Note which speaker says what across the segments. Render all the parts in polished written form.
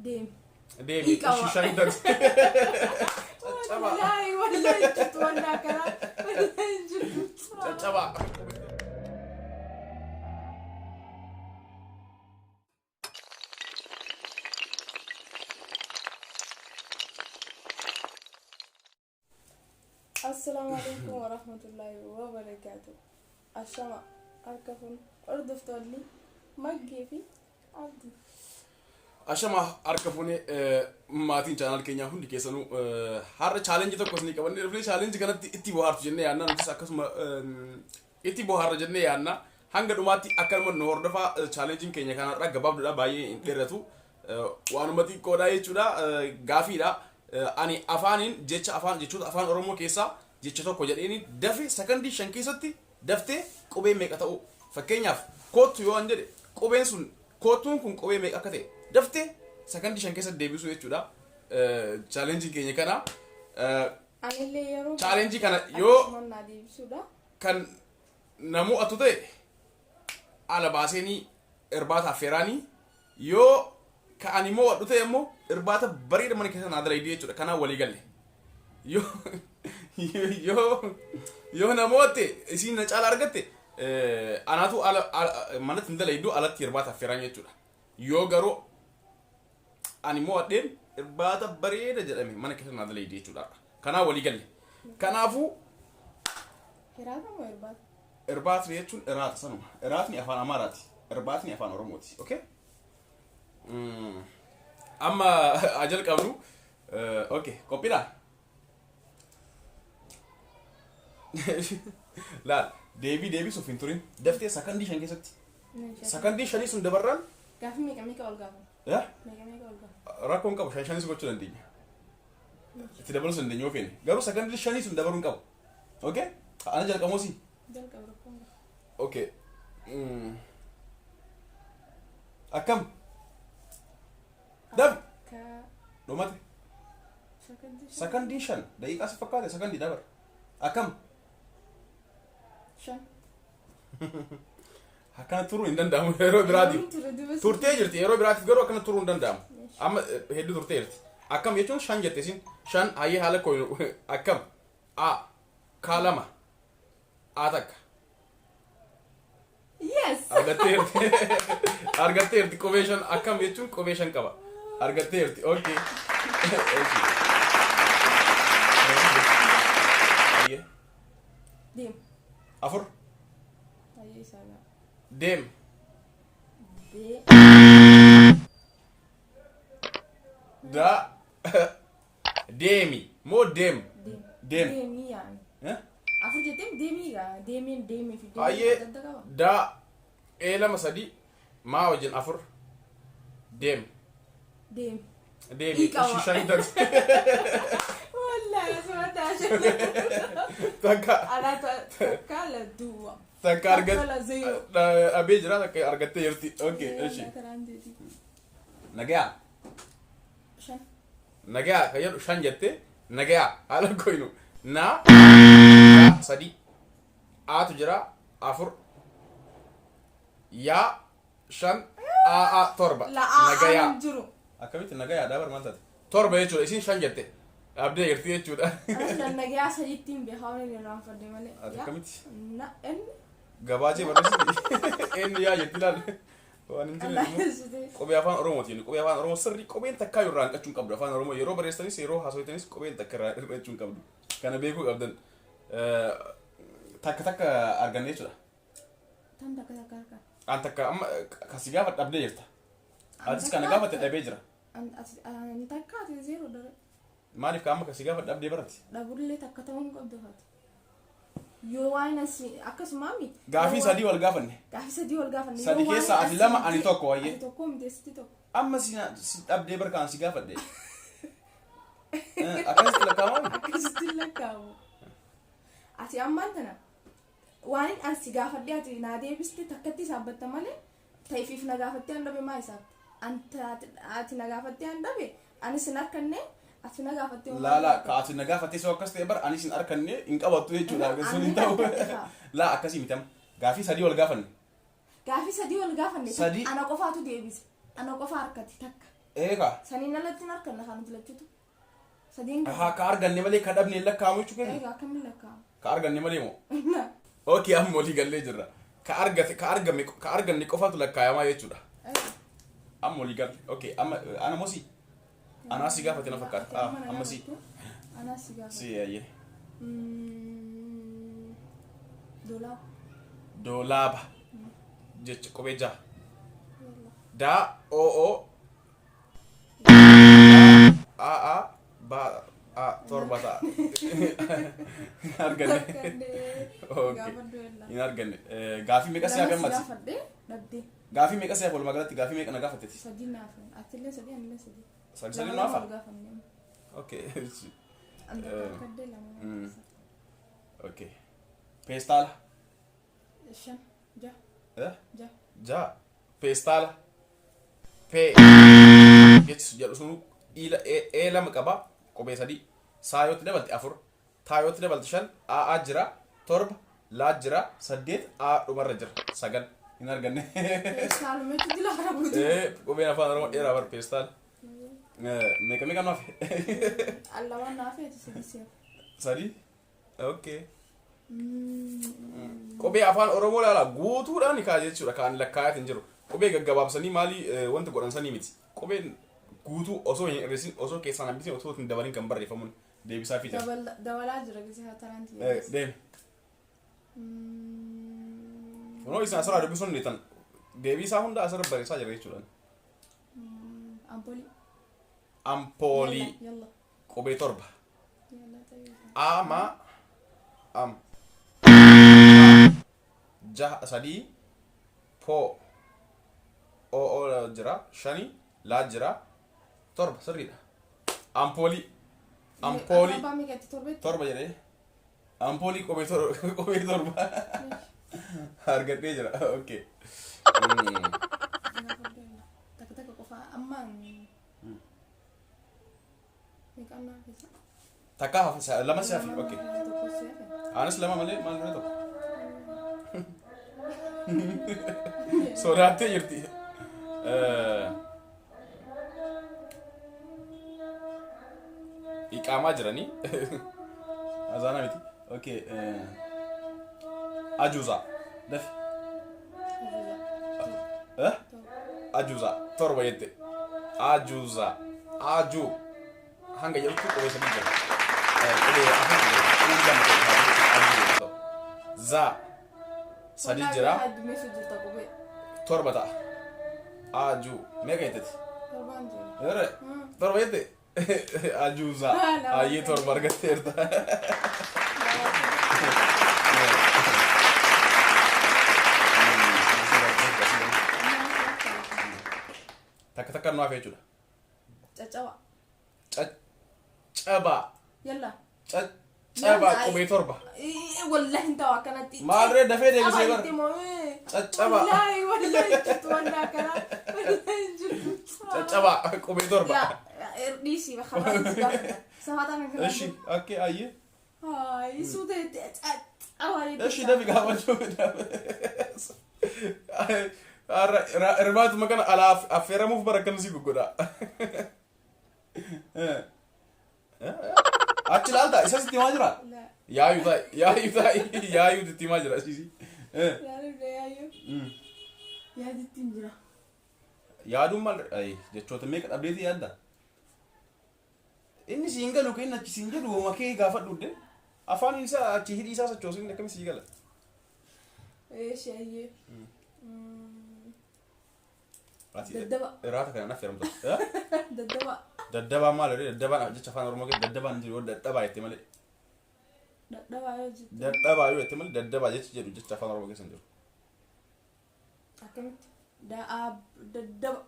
Speaker 1: Deemi.
Speaker 2: Deemi.
Speaker 1: Hiikama.
Speaker 2: Shan darbe. Caccabaa.
Speaker 1: Wallaahi wallaahi hin jirtu wanna akkanaa. Wallaahi hin jirtu.
Speaker 2: Caccabaa.
Speaker 1: Assalaamu alaikum warahmatullaahi wabarakaatu. Ashama harka kun hordoftoonni Maggee fi Abdii.
Speaker 2: Ashama harka fuune maatiin channel keenyaa hundi keessanuu, har'a challenge tokko isinii qabannee dhufnee, challenge kanatti itti bohaartu jennee yaadna. Nutis akkasuma itti bohaarra jennee yaadna. Hanga dhumaatti akkanuma nu hordofaa. Challengeiin keenya kanarra gabaabduudha, baay'ee hin dheeratu, waanuma xiqqoodha jechuudha. Gaafiidha. Ani afaaniin jecha afaan jechoota Afaan Oromoo keessaa jecha tokko jedheeni dafe sakandii 5 keessatti daftee qubee meeqa ta'uu, fakkeenyaaf "koottu" yoo an jedhe, qubeen sun, koottuun kun qubee meeqa akka ta'e daftee sakandii 5 keessatti deebisuu jechuudha. Challengeiin keenya kana.
Speaker 1: Anillee yeroo
Speaker 2: Challenge kana yoo
Speaker 1: akkasuma naa deebisuudha.
Speaker 2: kan namo'atu ta'e ala baaseenii irbaata affeeraanii, yoo ka ani mo'adhu ta'e immoo irbaata bareeda mana keessa naa dalaydii jechuudha. Kanaan walii galle. Yoo na mo'atte, isiin na caala argatte, anaatu ala manatti hin dalaydu, alatti irbaata affeeraan jechuudha. Yoo garuu ani mo'adheen, irbaata bareeda jedhame mana keessa naa dalaydii jechuudha. Kanaan walii galle. Kanaafuu
Speaker 1: Hiraata moo irbaata?
Speaker 2: Irbaatni jechuun iraata sanuma. Iraatni Afaan Amaaraati. Irbaatni Afaan Oromooti. Okay? Amma haa jalqabnu. Okay, qophiidha? Laal, deebii deebisuuf hin turin. Daftee sakandii 5 keessatti. Sakandii 5 sun dabarraan.
Speaker 1: Gaafii meeqa meeqa ol gaafata?
Speaker 2: Yaa?
Speaker 1: Meeqa meeqa ol gaafata?
Speaker 2: Rakkoon qabu, shan shanis gochuu dandeenya. Itti dabaluu dandeenya yoo feene. Garuu sakandii 5 sun dabaruu hin qabu. Okay? Ana jalqabuusi.
Speaker 1: Jalqaba, rakkoon qabu.
Speaker 2: Okay. Akkam? Dab.
Speaker 1: Akka
Speaker 2: Dhumate.
Speaker 1: sakandii 5.
Speaker 2: Sakandii 5, daqiiqaa si fakkaate, sakandii dabar. Akkam?
Speaker 1: 5.
Speaker 2: Akkana turuu hin danda'amu yeroo biraatiif.
Speaker 1: Ture duba.
Speaker 2: Turtee jirti yeroo biraatiif, garuu akkana turuu hin danda'amu. Amma hedduu turtee jirti. Akkam jechuun 5 jette isin. 5 hayyee haala koo akkam? A K lama A takka.
Speaker 1: Yes.
Speaker 2: Argatteerti. Argatteerti qubee 5. Akkam jechuun qubee 5 qaba. Argatteerti. Okay. Hayyee.
Speaker 1: Deem.
Speaker 2: Afur.
Speaker 1: Hayyee isaa gaa.
Speaker 2: Deem.
Speaker 1: Dee.
Speaker 2: Da. Deemi. Moo deem?
Speaker 1: Deem.
Speaker 2: Deem.
Speaker 1: Deemii yaani.
Speaker 2: Eh?
Speaker 1: Afur jettee deemii gaa. Deemiin deemii fi deemii
Speaker 2: Hayyee.
Speaker 1: adda adda qaba.
Speaker 2: Da. E lama sadi. Maa wajjin afur. Deem.
Speaker 1: Deem.
Speaker 2: Deemi.
Speaker 1: Hiikama.
Speaker 2: Shan darbe.
Speaker 1: Wallaahi asuma taasise.
Speaker 2: Takka.
Speaker 1: Alaa takka la duwwa.
Speaker 2: Takka argat.
Speaker 1: Takka la zero.
Speaker 2: Dhabee jira, takka argattee jirti. Okay. Eshi.
Speaker 1: Karaan deeti.
Speaker 2: Nagayaa.
Speaker 1: 5.
Speaker 2: Nagayaa kan jedhu 5 jettee. Nagayaa haala koynu. Na. Yaa sadi. Aatu jira afur. Yaa shan. A A torba.
Speaker 1: La a
Speaker 2: Nagayaa.
Speaker 1: hin jiru.
Speaker 2: Akkamitti nagayaa dha bar maal taate? 7 jechuudha. Isin 5 jette. Dhabdee jirti jechuudha.
Speaker 1: Anas nagayaa sadiitti hin beekaa, waan inni irraanfadhe malee.
Speaker 2: Ati akkamitti?
Speaker 1: Na inni.
Speaker 2: Gabaajee barreessiti. Inni yaa jetti ilaal. Waan hin jirre immoo.
Speaker 1: Allaahessite.
Speaker 2: Qubee Afaan Oromooti jennu. Qubee Afaan Oromoo sirrii qubeen takkaa irraa hanqachuu hin qabdu. Afaan Oromoo yeroo barreessanis yeroo haasoftanis qubeen takka irraa hir'achuu hin qabdu. Kana beekuu qabdan. Takka takka arganne jechuudha.
Speaker 1: Tam takka takka harka?
Speaker 2: An takka amma kasi gaafa dhabdee jirta. Atis kana gaafatte dhabee jira.
Speaker 1: Ani takka, ati zero dare.
Speaker 2: Maaliif ka amma kasi gaafa dhabdee barati?
Speaker 1: Dhabullee takka ta'uu hin qabdu haati. Yoo waan asi akkasumaami.
Speaker 2: Gaafii sadii wal gaafanne.
Speaker 1: Gaafii sadii wal gaafanne.
Speaker 2: Sadi
Speaker 1: Yoo waan
Speaker 2: keessaa ati
Speaker 1: asii
Speaker 2: lama, ani
Speaker 1: miti-
Speaker 2: tokko wayyee.
Speaker 1: Ati tokko miti, asitti tokko.
Speaker 2: Amma si dhabdee barkaan si gaafadhe. Akkasitti lakkaa'amaa?
Speaker 1: Akkasitti hin lakkaa'amu. Ati ammaan tana waan inni an si gaafadhe ati naa deebiste takkatti isaabbatta malee, ta'ifiif na gaafattee an dhabe maa isaabte? Ati na gaafattee an dhabe, anis hin harkanne, ati na gaafattee homaa
Speaker 2: Laa laa,
Speaker 1: hin
Speaker 2: ka ati na gaafattee soo akkas ta'e bar anis hin harkanne hin qabattu jechuudha.
Speaker 1: Ani
Speaker 2: Sun hin ta'u.
Speaker 1: harkadhe kaa.
Speaker 2: Laa, akkasii miti amma. Gaafii sadii wal gaafanne.
Speaker 1: Gaafii sadii wal gaafanne.
Speaker 2: Sadii.
Speaker 1: Ana qofaatu deebise. Ana qofa harkatti takka.
Speaker 2: Eegaa.
Speaker 1: Saniin alatti hin arganna kan nuti lachuutu. Sadiin
Speaker 2: Ahaa, ka arganne malee ka dhabne hin lakkaa'amu jechuu keenya?
Speaker 1: Eegaa, akkamiin lakkaa'ama?
Speaker 2: Ka arganne malee moo? Okay, amma walii gallee jirra. Ka argate ka argame ka arganne qofatu lakkaayamaa jechuudha. Amma walii galle. Okay, amma ana moo si? Anaa si gaafate na fakkaata. Ah, amma si.
Speaker 1: Anaa si gaafate.
Speaker 2: Si ayyee.
Speaker 1: Doolaaba.
Speaker 2: Doolaaba. Jecha qubee jaha. Daa o o a a ba a torba ta'a. Arganne. Okay. Hin arganne. Gaafii meeqa si hafe
Speaker 1: Lama si
Speaker 2: ammati?
Speaker 1: gaafadhee dhabdee.
Speaker 2: Gaafii meeqa si hafe walumaa galatti gaafii meeqa na gaafatteti?
Speaker 1: Sadii naaf. Atillee sadii, anillee sadii.
Speaker 2: Sadi sadi
Speaker 1: Lama
Speaker 2: nu hafa?
Speaker 1: lama wal gaafanne.
Speaker 2: Okay.
Speaker 1: An tokko argadhee lama.
Speaker 2: Okay. Peestaala.
Speaker 1: Shan. Jaha.
Speaker 2: Eh?
Speaker 1: Jaha.
Speaker 2: Jaha. Peestaala. Pee. Jechi jedhu sun iila ee lama qaba. Qubee sadii. Saa yootti dabalte afur. Taa yootti dabalte shan. A A jira. Torba. Laa jira. Saddeet. A dhumarra jira. Sagal. Hin arganne.
Speaker 1: Peestaalumetti dila kana guutuu.
Speaker 2: Qubeen afaan Oromoo dheeraa bar peestaala. Meeqa meeqa nu hafe?
Speaker 1: Al lamaan naaf ati sadii si hafe.
Speaker 2: Sadii. Okay. Qubee afaan Oromoo laala guutuudhaan kaa jechuudha kaan lakkaa'aati hin jiru. Qubee gaggabaabsanii maalii wanta godhan sanii miti. Qubeen guutuu osoo hin hir'isin, osoo keessaan hambisin, osoo hin dabalin kan barreeffamuun deebisaa fi jira.
Speaker 1: Dabalaa jira gisee hataraan
Speaker 2: Deemi. Kunoo isin asirraa dubbisuun ni tan deebii isaa hunda asirra barreessaa jira jechuudha.
Speaker 1: Ampoolii.
Speaker 2: Ampoolii.
Speaker 1: Yalla.
Speaker 2: Qubee torba.
Speaker 1: Yalla ta'ee.
Speaker 2: A ma am jaha sadii po o o jira shani laa jira torba sirriidha. Ampoolii. Ampoolii.
Speaker 1: Abbaa meeqatti torbetti?
Speaker 2: Torba jedhee. Ampoolii qubee torba qubee torba argadhee jira. Okay.
Speaker 1: Takka takka qofa ammaan meeqaan naa keessa?
Speaker 2: Takka hafe lama si hafe. Okay.
Speaker 1: Tokko si hafe.
Speaker 2: Anis lama malee maal dura tokko. Sodaattee jirti. Iqaamaa jiranii. Azaanaa miti. Okay. Ajuuza. Dafi. Eh? Ajuuza. Torba jette. Ajuuza. Ajuu. Hanga jedhutti qubee sadii jira. Qubee afur jira. Qubee lama ta'e ajuu. Za. Sadii jira.
Speaker 1: Heddummeessu jirta qubee.
Speaker 2: Torba ta'a. Ajuu. Meeqa jetteti?
Speaker 1: Torbaan jira.
Speaker 2: Yore. Torba jette? Ajuuza.
Speaker 1: Lama.
Speaker 2: Ayyee torba argatteerta. Takka takka nu hafe jechuudha.
Speaker 1: Caccaba.
Speaker 2: Caccabaa.
Speaker 1: Yalla.
Speaker 2: Caccabaa qubee torba.
Speaker 1: Wallahi hin ta'u akkanatti.
Speaker 2: Maalree dafee deebisee bara. Caccaba.
Speaker 1: Wallahi wallahi jirtu wanna akkanaa. Wallahi hin jirtu.
Speaker 2: Caccabaa qubee torba.
Speaker 1: Yaa dhiisii bakka gaafata. Safataan akkana.
Speaker 2: Eshi okay ayyee.
Speaker 1: Hayi suutee caccabaa.
Speaker 2: Eshi dafi gaafachuu. Irbaatuma kana alaa affeeramuuf bara akkana si goggodha. Achi ilaalta isa sitti himaa jira? Yaayuu taa'i yaayuu taa'i yaayuu sitti himaa jira siisi.
Speaker 1: Yaaditti hin jira.
Speaker 2: Yaaduun maal jechoota meeqa dhabdeetii yaadda? Inni siin galu kenna achi siin jedhu hooma kee gaafadhu de. Afaan isaa achi hidhii isaa sochoosu inni akkami sii gala?
Speaker 1: Eeshi ayyee.
Speaker 2: Ati
Speaker 1: Daddaba.
Speaker 2: Irraata kana naaf feeramta.
Speaker 1: Daddaba.
Speaker 2: Daddabaan maal jedhee daddabaan jecha afaan Oromoo keessa daddabaan hin jiru yoo dadhabaa jette malee.
Speaker 1: Dadhabaa yoo jettu.
Speaker 2: Dadhabaa yoo jette malee daddabaa jechi jedhu jecha afaan Oromoo keessa hin jiru.
Speaker 1: Akkamitti? Da'aa daddaba.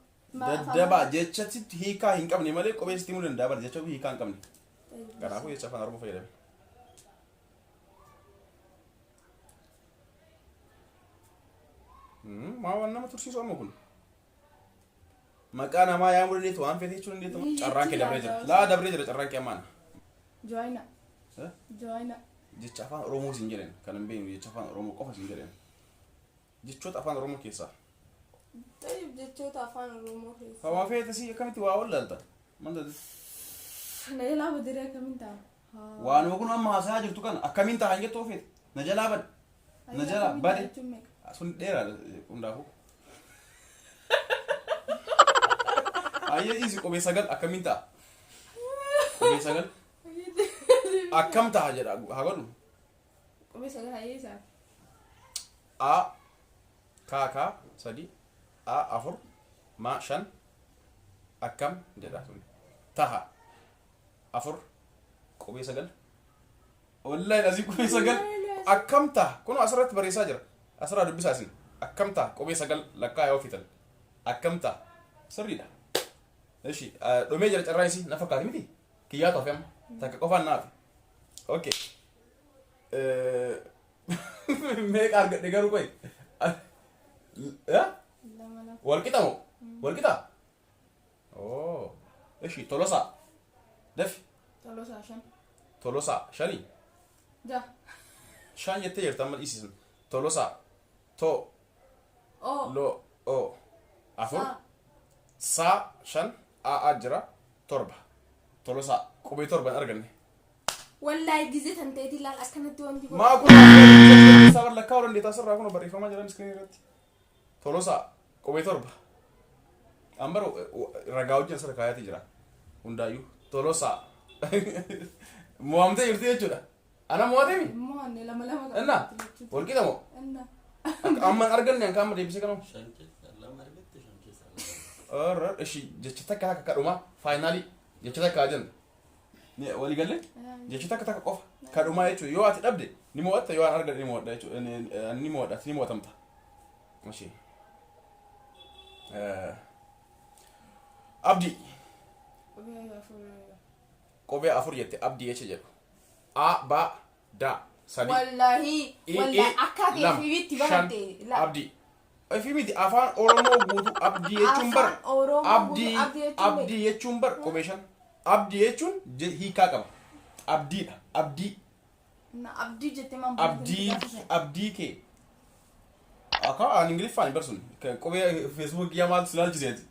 Speaker 2: Daddabaa jecha sitti hiikaa hin qabne malee qubee sitti himuu danda'a bara jecha hiikaa hin qabne. Kanaafuu jecha afaan Oromoo fayyadame. Maa waan nama tursiisu amma kun? Maqaa namaa yaamuu dandeettu waan feete jechuu dandeettu. Carraan kee dabree jira. Laa dabree jira carraan kee ammaana.
Speaker 1: Joina.
Speaker 2: Eh?
Speaker 1: Joina.
Speaker 2: Jecha afaan Oromoo siin jedhan kan hin beeknu jecha afaan Oromoo qofa siin jedhan. Jechoota afaan Oromoo keessaa.
Speaker 1: Tayyib jechoota afaan Oromoo keessa.
Speaker 2: Hawaa feete si akkamitti waa wallaalta? Maal taate?
Speaker 1: Na jalaa badiree akkamiin ta'a?
Speaker 2: Waanuma kun amma haasayaa jirtu kana akkamiin ta'a hin jettu feete? Na jalaa bade. Na jalaa bade. Sun dheeraadha hundaafuu. Ayyee dhiisi qubee sagal akkamiin ta'a? Qubee sagal akkam ta'a jedha haa godhu.
Speaker 1: Qubee sagal hayyee isaa.
Speaker 2: A K K sadi A afur Ma shan akkam jedha sun taha afur qubee sagal wallahi asii qubee sagal akkam taha kunoo asirratti barreessaa jira asirraa dubbisaa isin akkam taha qubee sagal lakkaa yoo fitan akkam taha sirriidha Eshi dhumee jira carraa isii na fakkaate miti kiyyaa hafe amma takka qofaan na hafe okay Meeqa argadhe garuu qoy?
Speaker 1: Lama lama.
Speaker 2: Wal qixa moo? Wal qixa? Oo. Ishi Tolosaa. Dafi.
Speaker 1: Tolosaa shan.
Speaker 2: Tolosaa shani.
Speaker 1: Ja.
Speaker 2: Shan jettee jirta amma dhiisisan. Tolosaa. To.
Speaker 1: O.
Speaker 2: Lo. O. Afur.
Speaker 1: Sa.
Speaker 2: Saa shan. A A jira. Torba. Tolosaa. Qubee torba hin arganne.
Speaker 1: Wallaahi gizee tan ta'eeti ilaal akkanatti wanti kun.
Speaker 2: Maa kun keessaa bar lakkaa'uu dandeetta asirraa kun barreeffamaa jiran iskiriinii irratti. Tolosaa qubee torba. An bara ragaa wajjin asirra kaayatii jira. Hundaayyuu Tolosaa. Mo'amtee jirti jechuudha. Ana mo'atemi?
Speaker 1: Mo'anne lama lama qaba.
Speaker 2: Inna wal qixa moo?
Speaker 1: Inna.
Speaker 2: Amma hin arganne an kaama deebisee kanuma.
Speaker 3: Shan keessa lama argatte shan keessa lama.
Speaker 2: Arra ishi jecha takka takka kadhuma faayinaalii jecha takka haa jennu. Ni walii galle jecha takka takka qofa kadhumaa jechuudha yoo ati dhabde ni mo'atta yoo an argadhe ni mo'adha jechuudha ni mo'adha ati ni mo'atamta. Ishi. Abdii
Speaker 1: Qubee afur.
Speaker 2: qubee afur jette abdii jecha jedhu. A ba da sadi.
Speaker 1: Wallaahi
Speaker 2: I,
Speaker 1: wallaahi
Speaker 2: I,
Speaker 1: akka ati
Speaker 2: lama,
Speaker 1: FB tti
Speaker 2: shan,
Speaker 1: baratte.
Speaker 2: Abdii. Ofii miti afaan Oromoo guutuu abdii jechuun bar
Speaker 1: Afaan Oromoo
Speaker 2: abdii
Speaker 1: guutuu abdii jechuun
Speaker 2: abdii jechuun bar qubee shan abdii jechuun hiikaa qaba abdiidha abdii
Speaker 1: Na abdii jettee maan
Speaker 2: abdii abdii kee akka an ingiliffaan hin barsun qubee feesbuuk kiyyaa maaltu si ilaalchiseeti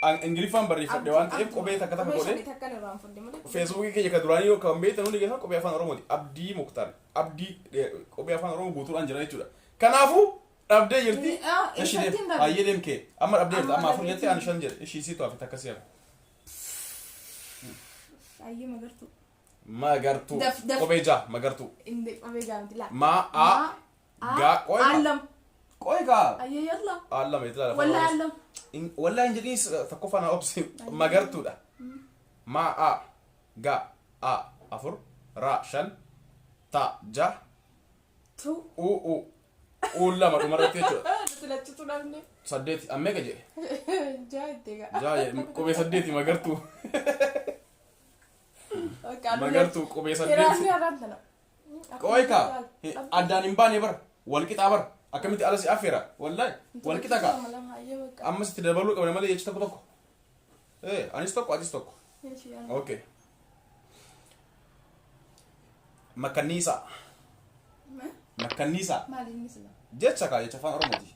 Speaker 2: an ingiliffaan barreeffadhe waan ta'eef qubee takka takka godhee
Speaker 1: Takka irraan fudhe malee.
Speaker 2: Feesbuukii keenya kan duraanii yoo kan beektan hundi keessan qubee afaan Oromooti. Abdii Muktaar. Abdii qubee afaan Oromoo guutuudhaan jira jechuudha. Kanaafuu dhabdee jirti.
Speaker 1: Ah,
Speaker 2: Ishi deem.
Speaker 1: eessatti hin dhabne?
Speaker 2: Hayyee deem kee. Amma dhabdee jirta. Amma
Speaker 1: Amma
Speaker 2: afur
Speaker 1: dhabdee
Speaker 2: jettee ani shan jedhe. Ishii siitu hafe takka si hafe.
Speaker 1: Ayyee magartuu.
Speaker 2: Magartuu.
Speaker 1: Daf- daf.
Speaker 2: Qubee ja'a magartuu.
Speaker 1: Inni qubee jaamti laa.
Speaker 2: Ma a ga qoy kaa.
Speaker 1: Allam.
Speaker 2: Qoy kaa.
Speaker 1: Ayyee yalla.
Speaker 2: Allam itti laala.
Speaker 1: Wallahi allam.
Speaker 2: Wallahi hin jedhiin tokkoffaa na obsi. Magartuudha. Ma a ga a afur ra shan ta ja
Speaker 1: Tu.
Speaker 2: u u u lama dhumarratti jechuudha.
Speaker 1: Filachitu dhabne.
Speaker 2: Saddeeti an meeqa jedhe?
Speaker 1: Ja'a itti egaa.
Speaker 2: Ja'a jedhe qubee saddeeti magartuu. Magartuu qubee saddeeti.
Speaker 1: Hiraasni har'aan tana.
Speaker 2: Qooyi kaa addaan hin baane bara wal qixaa bara akkamitti ala si affeera wallahi wal qixa kaa ammas itti dabaluu qabna malee jechi tokko tokko. Ee anis tokko atis tokko. Okay. Makkanniisaa. Makkanniisaa.
Speaker 1: Maali inni sila?
Speaker 2: Jecha kaa jecha afaan Oromooti.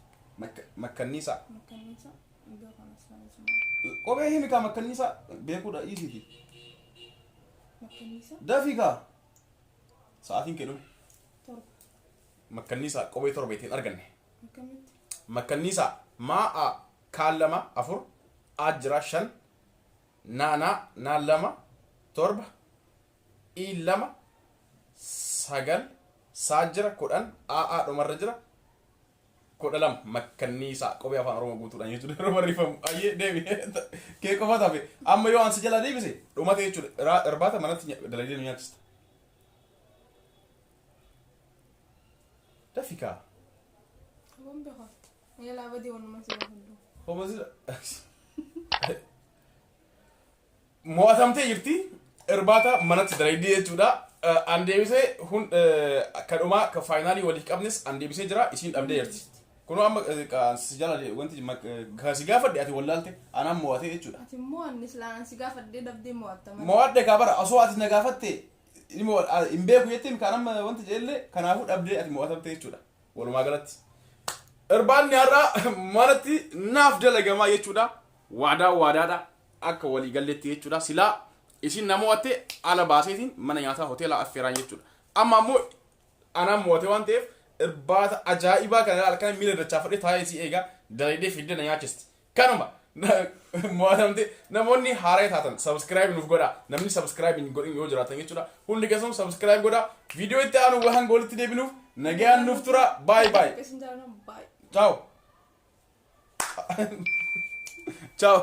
Speaker 2: Makkanniisaa.
Speaker 1: Makkanniisa. Iddoo kana silaa
Speaker 2: Qubee himi kaa makkanniisaa beekuudha dhiisiiti.
Speaker 1: Makkanniisa.
Speaker 2: Dafii kaa. Sa'aatiin kee dhume.
Speaker 1: Torba.
Speaker 2: Makkanniisaa qubee torba ittiin arganne.
Speaker 1: Akkamitti?
Speaker 2: Makkanniisaa maa a kaan lama afur a jira shan naa naa naa lama torba i lama sagal saa jira 10 a a dhumarra jira 12 makkanniisaa qubee afaan oromoo guutuudhaan jechuudha yeroo barreeffamu ayyee deebi kee qofa tafe amma yoo ansi jalaa deebise dhumate jechuudha irbaata manatti dalagdee nu nyaachista dafi kaa
Speaker 1: Waan beekaa. Yalaa badii walumaa si gaafadhu.
Speaker 2: Homa sila mo'atamtee jirti irbaata manatti dalagdee jechuudha. An deebisee hun kan dhumaa kan faayinaalii waliif qabnes an deebisee jira isiin dhabdee jirti. Kunoo amma si jala wanti kan si gaafadhe ati wallaalte anaan mo'atee jechuudha.
Speaker 1: Ati immoo anni silaan si gaafadhee dhabdee mo'atta malee.
Speaker 2: Mo'adhe kaa bara osoo ati na gaafatte hin beeku jetteen kan amma wanti jedhellee kanaafuu dhabdee ati mo'atamte jechuudha. Walumaa galatti. Irbaanni har'aa manatti naaf dalagamaa jechuudha. Waadaa waadaadha akka walii galletti jechuudha. Silaa isin na mo'atte ala baaseetiin mana nyaataa hoteela affeeraan jechuudha. Amma ammoo anaan mo'ate waan ta'eef irbaata ajaa'ibaa kana halkan miila dachaafadhee taa'ee si eega dalaydee fiddee na nyaachisti. Kanuma mo'atamte. Namoonni haaraa taatan subscribe nuuf godha. Namni subscribe hin godhin yoo jiraatan jechuudha. Hundi keessanuu subscribe godha. Viidiyoo itti aanu hanga walitti deebinuuf nagaan nuuf tura. Bye bye.
Speaker 1: Isin jaalladha. Bye.
Speaker 2: Ciao. Ciao.